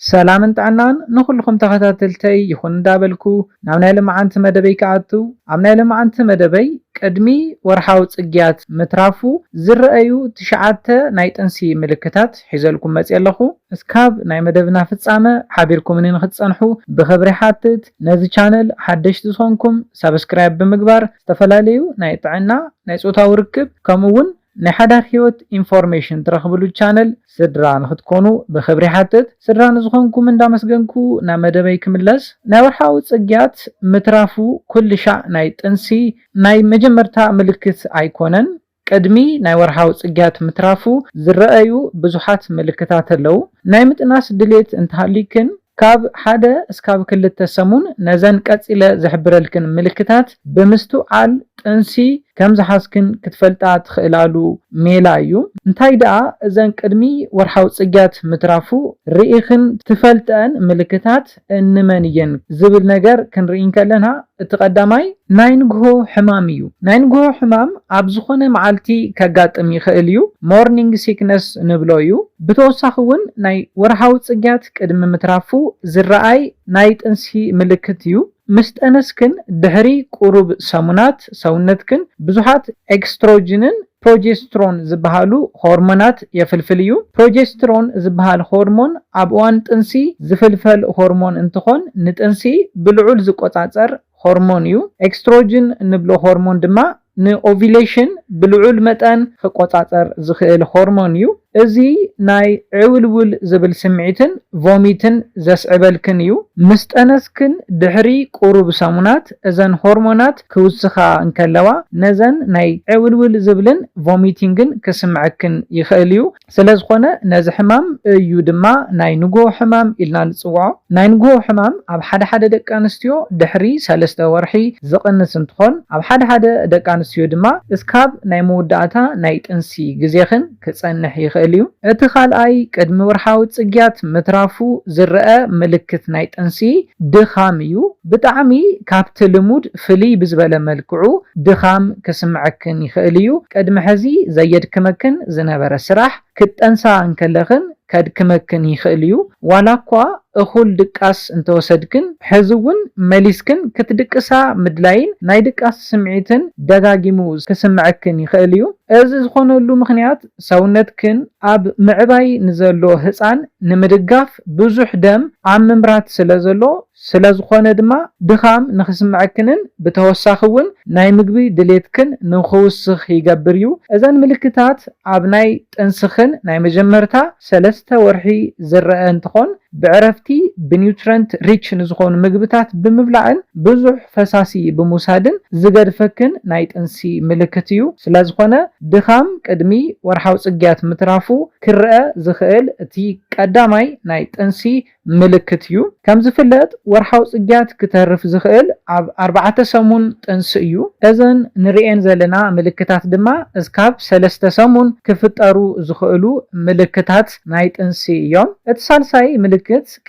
ሰላምን ጥዕናን ንኹልኹም ተኸታተልተይ ይኹን እንዳበልኩ፣ ናብ ናይ ለማዓንቲ መደበይ ክኣቱ፣ ኣብ ናይ ለማዓንቲ መደበይ ቅድሚ ወርሓዊ ጽግያት ምትራፉ ዝረኣዩ ትሽዓተ ናይ ጥንሲ ምልክታት ሒዘልኩም መጽየ ኣለኹ። እስካብ ናይ መደብና ፍጻመ ሓቢርኩምኒ ንኽትጸንሑ ብኽብሪ ሓትት። ነዚ ቻነል ሓደሽቲ ዝኾንኩም ሳብስክራይብ ብምግባር ዝተፈላለዩ ናይ ጥዕና፣ ናይ ጾታዊ ርክብ፣ ከምኡ እውን ናይ ሓዳር ህይወት ኢንፎርሜሽን ትረኽብሉ ቻነል ስድራ ንኽትኮኑ ብኽብሪ ሓትት። ስድራ ንዝኾንኩም እንዳመስገንኩ ናብ መደበይ ክምለስ። ናይ ወርሓዊ ጽግያት ምትራፉ ኩሉ ሻዕ ናይ ጥንሲ ናይ መጀመርታ ምልክት ኣይኮነን። ቅድሚ ናይ ወርሓዊ ጽግያት ምትራፉ ዝረኣዩ ብዙሓት ምልክታት ኣለዉ። ናይ ምጥናስ ድሌት እንተሃልዩክን ካብ ሓደ እስካብ ክልተ ሰሙን ነዘን ቀጺለ ዝሕብረልክን ምልክታት ብምስትውዓል ጥንሲ ከም ዝሓዝክን ክትፈልጣ ትኽእላሉ ሜላ እዩ። እንታይ ደኣ እዘን ቅድሚ ወርሓዊ ጽግያት ምትራፉ ርኢኽን ትፈልጠን ምልክታት እንመን እየን ዝብል ነገር ክንርኢ እንከለና፣ እቲ ቀዳማይ ናይ ንግሆ ሕማም እዩ። ናይ ንግሆ ሕማም ኣብ ዝኾነ መዓልቲ ከጋጥም ይኽእል እዩ። ሞርኒንግ ሲክነስ ንብሎ እዩ። ብተወሳኺ እውን ናይ ወርሓዊ ጽግያት ቅድሚ ምትራፉ ዝረኣይ ናይ ጥንሲ ምልክት እዩ። ምስ ጠነስክን ድሕሪ ቁሩብ ሰሙናት ሰውነትክን ብዙሓት ኤክስትሮጅንን ፕሮጀስትሮን ዝበሃሉ ሆርሞናት የፍልፍል እዩ። ፕሮጀስትሮን ዝበሃል ሆርሞን ኣብ እዋን ጥንሲ ዝፍልፈል ሆርሞን እንትኾን ንጥንሲ ብልዑል ዝቆጻጸር ሆርሞን እዩ። ኤክስትሮጅን እንብሎ ሆርሞን ድማ ንኦቪሌሽን ብልዑል መጠን ክቆጻጸር ዝኽእል ሆርሞን እዩ። እዚ ናይ ዕውልውል ዝብል ስምዒትን ቮሚትን ዘስዕበልክን እዩ። ምስ ጠነስክን ድሕሪ ቁሩብ ሰሙናት እዘን ሆርሞናት ክውስኻ እንከለዋ ነዘን ናይ ዕውልውል ዝብልን ቮሚቲንግን ክስምዐክን ይኽእል እዩ። ስለ ዝኾነ ነዚ ሕማም እዩ ድማ ናይ ንጎ ሕማም ኢልና ንጽውዖ። ናይ ንጎ ሕማም ኣብ ሓደ ሓደ ደቂ ኣንስትዮ ድሕሪ ሰለስተ ወርሒ ዝቕንስ እንትኾን፣ ኣብ ሓደ ሓደ ደቂ ኣንስትዮ ድማ እስካብ ናይ መወዳእታ ናይ ጥንሲ ግዜኽን ክጸንሕ ይኽእል እዩ። እቲ ካልኣይ ቅድሚ ወርሓዊ ጽግያት ምትራፉ ዝረአ ምልክት ናይ ጥንሲ ድኻም እዩ። ብጣዕሚ ካብቲ ልሙድ ፍልይ ብዝበለ መልክዑ ድኻም ክስምዐክን ይኽእል እዩ። ቅድሚ ሕዚ ዘየድክመክን ዝነበረ ስራሕ ክትጠንሳ እንከለኽን ከድክመክን ይኽእል እዩ። ዋላ እኳ እኹል ድቃስ እንተወሰድክን፣ ሕዚ እውን መሊስክን ክትድቅሳ ምድላይን ናይ ድቃስ ስምዒትን ደጋጊሙ ክስምዐክን ይኽእል እዩ። እዚ ዝኾነሉ ምኽንያት ሰውነትክን ኣብ ምዕባይ ንዘሎ ህጻን ንምድጋፍ ብዙሕ ደም ኣብ ምምራት ስለ ዘሎ፣ ስለ ዝኾነ ድማ ድኻም ንኽስምዐክንን ብተወሳኺ እውን ናይ ምግቢ ድሌትክን ንኽውስኽ ይገብር እዩ። እዘን ምልክታት ኣብ ናይ ጥንስኽን ናይ መጀመርታ ሰለስተ ወርሒ ዝረአ እንትኾን፣ ብዕረፍቲ ብኒውትረንት ሪች ንዝኾኑ ምግብታት ብምብላዕን ብዙሕ ፈሳሲ ብምውሳድን ዝገድፈክን ናይ ጥንሲ ምልክት እዩ። ስለ ዝኾነ ድኻም ቅድሚ ወርሓዊ ጽግያት ምትራፉ ክረአ ዝኽእል እቲ ቀዳማይ ናይ ጥንሲ ምልክት እዩ። ከም ዝፍለጥ ወርሓዊ ጽግያት ክተርፍ ዝኽእል ኣብ ኣርባዕተ ሰሙን ጥንሲ እዩ። እዘን ንርእየን ዘለና ምልክታት ድማ እስካብ ሰለስተ ሰሙን ክፍጠሩ ዝኽእሉ ምልክታት ናይ ጥንሲ እዮም። እቲ ሳልሳይ ምልክት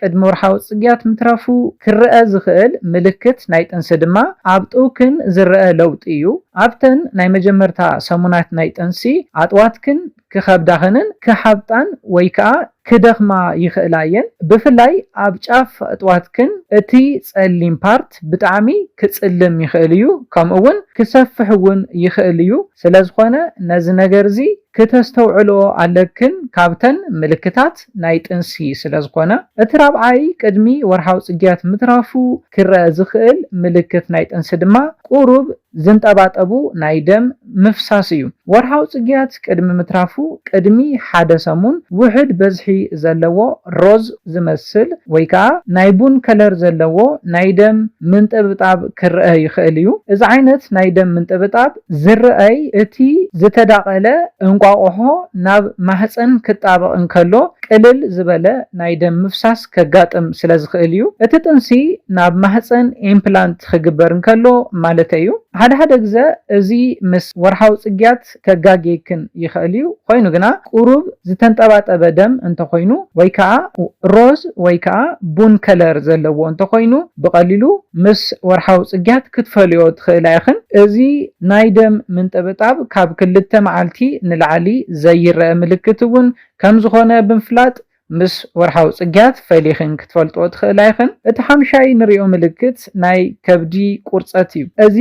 ቅድሚ ወርሓዊ ጽግያት ምትራፉ ክረአ ዝኽእል ምልክት ናይ ጥንሲ ድማ ኣብ ጥውክን ዝረአ ለውጢ እዩ። ኣብተን ናይ መጀመርታ ሰሙናት ናይ ጥንሲ ኣጥዋትክን ክኸብዳኽንን ክሓብጣን ወይ ከኣ ክደኽማ ይኽእላ እየን። ብፍላይ ኣብ ጫፍ ኣጥዋትክን እቲ ጸሊም ፓርት ብጣዕሚ ክጽልም ይኽእል እዩ፣ ከምኡ እውን ክሰፍሕ እውን ይኽእል እዩ። ስለ ዝኾነ ነዚ ነገር እዚ ክተስተውዕልኦ ኣለክን ካብተን ምልክታት ናይ ጥንሲ ስለ ዝኾነ። እቲ ራብዓይ ቅድሚ ወርሓዊ ጽግያት ምትራፉ ክረአ ዝኽእል ምልክት ናይ ጥንሲ ድማ ቁሩብ ዝንጠባጠቡ ናይ ደም ምፍሳስ እዩ። ወርሓዊ ጽግያት ቅድሚ ምትራፉ ቅድሚ ሓደ ሰሙን ውሑድ በዝሒ ዘለዎ ሮዝ ዝመስል ወይ ከኣ ናይ ቡን ከለር ዘለዎ ናይ ደም ምንጥብጣብ ክረአ ይኽእል እዩ። እዚ ዓይነት ናይ ደም ምንጥብጣብ ዝረኣይ እቲ ዝተዳቐለ እንቋቑሖ ናብ ማህጸን ክጣበቕ እንከሎ ቅልል ዝበለ ናይ ደም ምፍሳስ ከጋጥም ስለ ዝኽእል እዩ። እቲ ጥንሲ ናብ ማህጸን ኢምፕላንት ክግበር እንከሎ ማለተይ እዩ። ሓደ ሓደ ግዘ እዚ ምስ ወርሓዊ ጽግያት ከጋግየክን ይኽእል እዩ። ኮይኑ ግና ቁሩብ ዝተንጠባጠበ ደም እንተኾይኑ ወይ ከኣ ሮዝ ወይ ከኣ ቡን ከለር ዘለዎ እንተኾይኑ ብቐሊሉ ምስ ወርሓዊ ጽግያት ክትፈልዮ ትኽእላ ኢኽን። እዚ ናይ ደም ምንጥብጣብ ካብ ክልተ መዓልቲ ንላዕሊ ዘይረአ ምልክት እውን ከም ዝኾነ ብምፍላጥ ምስ ወርሓዊ ጽግያት ፈሊኽን ክትፈልጥኦ ትኽእላ ኢኽን። እቲ ሓምሻይ ንሪኦ ምልክት ናይ ከብዲ ቁርጸት እዩ። እዚ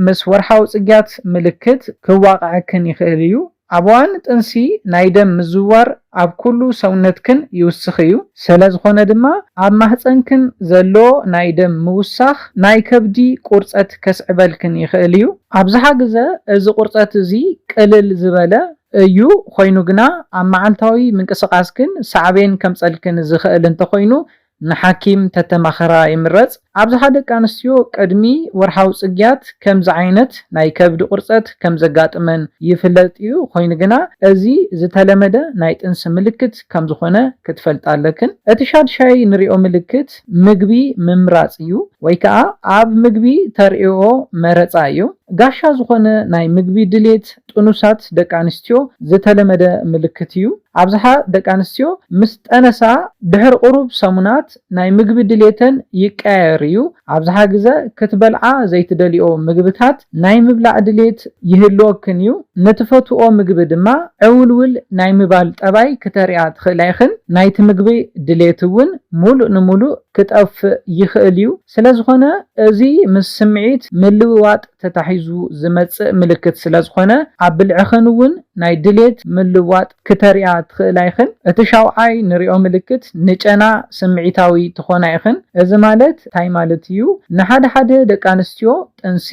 ምስ ወርሓዊ ጽግያት ምልክት ክዋቕዐክን ይኽእል እዩ። ኣብ እዋን ጥንሲ ናይ ደም ምዝዋር ኣብ ኩሉ ሰውነትክን ይውስኽ እዩ። ስለ ዝኾነ ድማ ኣብ ማህፀንክን ዘሎ ናይ ደም ምውሳኽ ናይ ከብዲ ቁርፀት ከስዕበልክን ይኽእል እዩ። ኣብዝሓ ግዘ እዚ ቁርፀት እዚ ቅልል ዝበለ እዩ፣ ኮይኑ ግና ኣብ መዓልታዊ ምንቅስቓስክን ሳዕቤን ከምፀልክን ዝኽእል እንተኾይኑ ንሓኪም ተተማኸራ ይምረፅ። ኣብዝሓ ደቂ ኣንስትዮ ቅድሚ ወርሓዊ ፅግያት ከምዚ ዓይነት ናይ ከብዲ ቁርፀት ከም ዘጋጥመን ይፍለጥ እዩ። ኮይኑ ግና እዚ ዝተለመደ ናይ ጥንሲ ምልክት ከም ዝኾነ ክትፈልጣ ኣለክን። እቲ ሻድሻይ ንሪኦ ምልክት ምግቢ ምምራፅ እዩ፣ ወይ ከዓ ኣብ ምግቢ ተርእዮ መረፃ እዩ። ጋሻ ዝኾነ ናይ ምግቢ ድሌት ጥኑሳት ደቂ ኣንስትዮ ዝተለመደ ምልክት እዩ። ኣብዝሓ ደቂ ኣንስትዮ ምስ ጠነሳ ድሕሪ ቁሩብ ሰሙናት ናይ ምግቢ ድሌተን ይቀያየር እዩ። ኣብዝሓ ግዘ ክትበልዓ ዘይትደልዮ ምግብታት ናይ ምብላዕ ድሌት ይህልወክን እዩ። ንትፈትዎ ምግቢ ድማ ዕውልውል ናይ ምባል ጠባይ ክተሪኣ ትኽእላ ኢኽን። ናይቲ ምግቢ ድሌት እውን ሙሉእ ንሙሉእ ክጠፍእ ይኽእል እዩ። ስለ ዝኾነ እዚ ምስ ስምዒት ምልውዋጥ ተታሒዙ ዝመጽእ ምልክት ስለ ዝኾነ ኣብ ብልዕኽን እውን ናይ ድሌት ምልዋጥ ክተሪኣ ትኽእላ ኢኽን። እቲ ሻውዓይ ንሪኦ ምልክት ንጨና ስምዒታዊ ትኾና ኢኽን። እዚ ማለት እንታይ ማለት እዩ? ንሓደ ሓደ ደቂ ኣንስትዮ ጥንሲ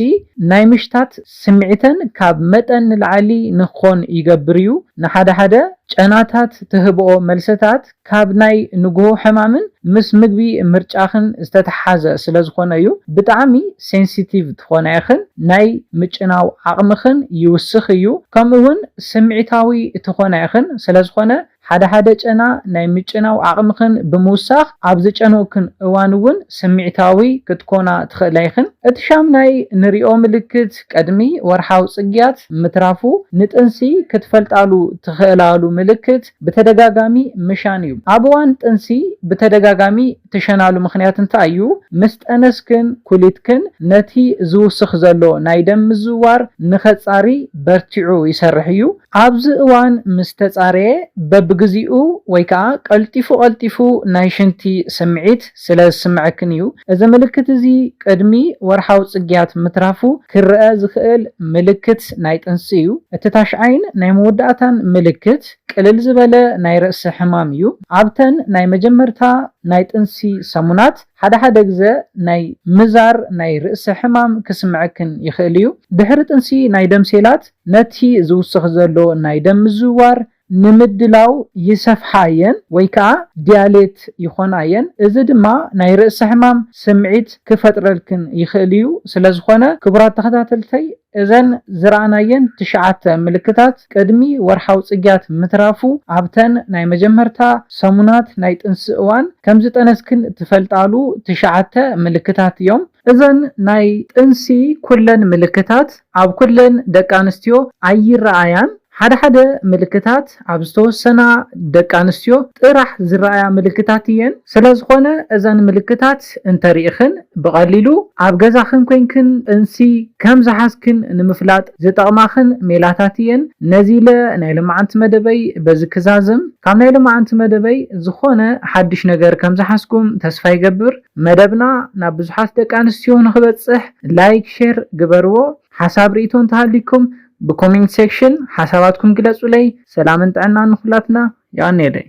ናይ ምሽታት ስምዒተን ካብ መጠን ንላዕሊ ንክኾን ይገብር እዩ። ንሓደ ሓደ ጨናታት ትህብኦ መልስታት ካብ ናይ ንግሆ ሕማምን ምስ ምግቢ ምርጫኽን ዝተተሓዘ ስለ ዝኾነ እዩ። ብጣዕሚ ሴንሲቲቭ ትኾና ኢኽን። ናይ ምጭናው ዓቕምኽን ይውስኽ እዩ። ከምኡ እውን ስምዒታዊ ትኾና ኢኽን። ስለ ዝኾነ ሓደ ሓደ ጨና ናይ ምጭናው ዓቕምኽን ብምውሳኽ ኣብ ዝጨነውክን እዋን እውን ስምዒታዊ ክትኮና ትኽእላ ኢኽን። እቲ ሻምናይ ንሪኦ ምልክት ቅድሚ ወርሓዊ ጽግያት ምትራፉ ንጥንሲ ክትፈልጣሉ ትኽእላሉ ምልክት ብተደጋጋሚ ምሻን እዩ። ኣብ እዋን ጥንሲ ብተደጋጋሚ ትሸናሉ ምኽንያት እንታይ እዩ? ምስ ጠነስክን ኩሊትክን ነቲ ዝውስኽ ዘሎ ናይ ደም ምዝዋር ንኸጻሪ በርቲዑ ይሰርሕ እዩ። ኣብዚ እዋን ምስ ተጻረየ በብግዚኡ ወይ ከዓ ቀልጢፉ ቀልጢፉ ናይ ሽንቲ ስምዒት ስለ ዝስምዐክን እዩ። እዚ ምልክት እዚ ቅድሚ ወርሓዊ ጽግያት ምትራፉ ክረአ ዝኽእል ምልክት ናይ ጥንሲ እዩ። እቲ ታሽዓይን ናይ መወዳእታን ምልክት ቅልል ዝበለ ናይ ርእሲ ሕማም እዩ። ኣብተን ናይ መጀመርታ ናይ ጥንሲ ሰሙናት ሓደ ሓደ ግዘ ናይ ምዛር ናይ ርእሲ ሕማም ክስምዐክን ይኽእል እዩ። ድሕሪ ጥንሲ ናይ ደም ሴላት ነቲ ዝውስኽ ዘሎ ናይ ደም ምዝዋር ንምድላው ይሰፍሓ እየን ወይ ከዓ ዲያሌት ይኾና እየን። እዚ ድማ ናይ ርእሲ ሕማም ስምዒት ክፈጥረልክን ይኽእል እዩ። ስለ ዝኾነ ክቡራት ተኸታተልተይ እዘን ዝረኣናየን ትሽዓተ ምልክታት ቅድሚ ወርሓዊ ጽግያት ምትራፉ ኣብተን ናይ መጀመርታ ሰሙናት ናይ ጥንሲ እዋን ከም ዝጠነስክን ትፈልጣሉ ትሽዓተ ምልክታት እዮም። እዘን ናይ ጥንሲ ኩለን ምልክታት ኣብ ኩለን ደቂ ኣንስትዮ ኣይረኣያን። ሓደ ሓደ ምልክታት ኣብ ዝተወሰና ደቂ ኣንስትዮ ጥራሕ ዝረኣያ ምልክታት እየን። ስለ ዝኾነ እዘን ምልክታት እንተሪእኽን ብቐሊሉ ኣብ ገዛኽን ኮይንክን ጥንሲ ከም ዝሓዝክን ንምፍላጥ ዝጠቕማኽን ሜላታት እየን። ነዚ ኢለ ናይ ሎማዓንቲ መደበይ በዚ ክዛዝም። ካብ ናይ ሎማዓንቲ መደበይ ዝኾነ ሓድሽ ነገር ከም ዝሓዝኩም ተስፋ ይገብር። መደብና ናብ ብዙሓት ደቂ ኣንስትዮ ንኽበጽሕ ላይክ፣ ሼር ግበርዎ። ሓሳብ ርእይቶ እንተሃሊኩም ብኮሜንት ሴክሽን ሓሳባትኩም ግለጹለይ። ሰላምን ጥዕናን ንኹላትና። የቐንየለይ።